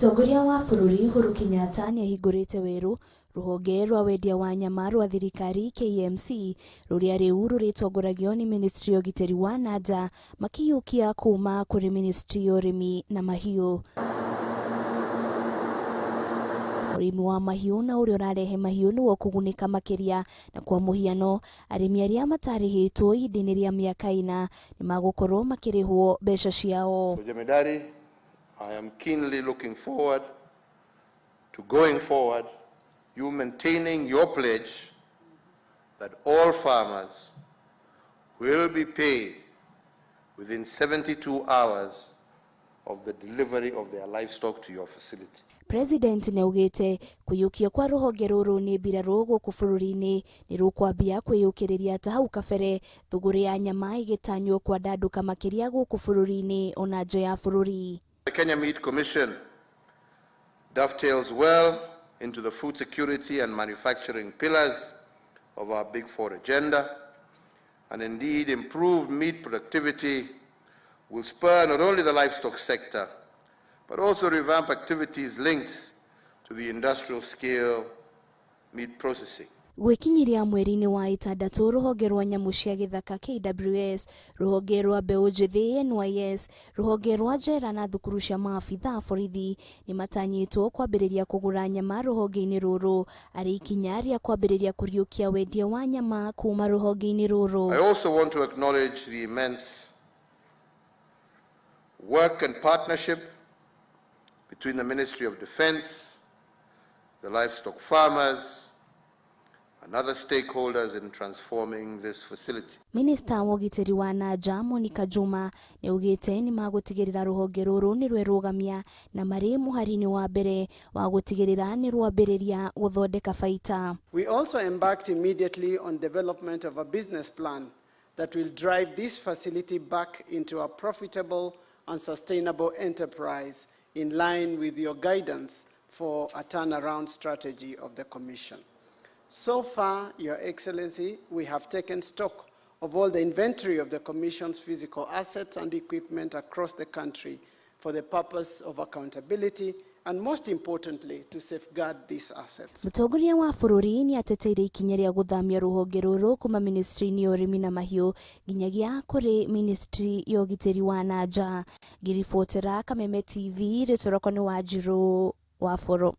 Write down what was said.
Mũtongoria wa bũrũri Uhuru Kenyatta nĩahingũrĩte werũ rũhonge rwa wendia wa nyama rwa thirikari KMC rũrĩa rĩu rũrĩtongoragio nĩ ministry ya ũgitĩri wa na nja makĩiyũkia kuma kũrĩ ministry ya ũrĩmi na mahiũ. Ũrĩmi wa mahiũ na ũrĩa ũrarehe mahiũ nĩwe ũkũgunĩka makĩria na kwa mũhiano arĩmi arĩa matarĩhĩtwo ihinda-inĩ rĩa mĩaka ĩna nĩmagũkorwo makĩrĩhwo mbeca ciao. So Jemedari, I am keenly looking forward to going forward, you maintaining your pledge that all farmers will be paid within 72 hours of the delivery of their livestock to your facility. President nĩaugĩte kũiyũkio kwa rũhonge rũrũ nĩ mbirarũ gũkũ bũrũri-inĩ nĩ rũkwambia kwĩyũkĩrĩria ta hau kabere thũgũrĩ ya nyama ĩgĩtanywo kwandandũka makĩria gũkũ bũrũri-inĩ ona nja ya bũrũri. The Kenya Meat Commission dovetails well into the food security and manufacturing pillars of our Big Four agenda, and indeed improved meat productivity will spur not only the livestock sector, but also revamp activities linked to the industrial scale meat processing. Gwĩkinyiria mweri-inĩ wa ĩtandatũ rũhonge rwa nyamũ cia gĩthaka KWS, rũhonge rwa mbeũ njĩthĩ NYS, rũhonge rwa njera na thukuru cia maabitha a borithi nĩmatanyĩtwo kwambĩrĩria kũgũra nyama rũhonge-inĩ rũrũ arĩ ikinya rĩa kwambĩrĩria kũriũkia wendia wa nyama kuma rũhonge-inĩ rũrũ. I also want to acknowledge the immense work and partnership between the Ministry of Defense, the livestock farmers, and other stakeholders in transforming this facility. Minista wa ũgitĩri wa na nja Monica Juma nĩaugĩte nĩmagũtigĩrĩra rũhonge rũrũ nĩ rwerũgamia na marĩ mũhari-inĩ wa mbere wa gũtigĩrĩra nĩ rwambĩrĩria gũthondeka baita. We also embarked immediately on development of a business plan that will drive this facility back into a profitable and sustainable enterprise in line with your guidance for a turnaround strategy of the Commission. So far, Your Excellency, we have taken stock of all the inventory of the Commission's physical assets and equipment across the country for the purpose of accountability and, most importantly, to safeguard these assets. Mũtongoria wa bũrũri nĩ ateteire ikinya rĩa gũthamia rũhonge rũrũ kuma ministry-inĩ ya ũrĩmi na mahiũ nginyagia kũrĩ ministry ya ũgitĩri wa na nja. Ngĩribotera Kameme TV, rĩtwa rĩakwa nĩ Wanjirũ wa Boro.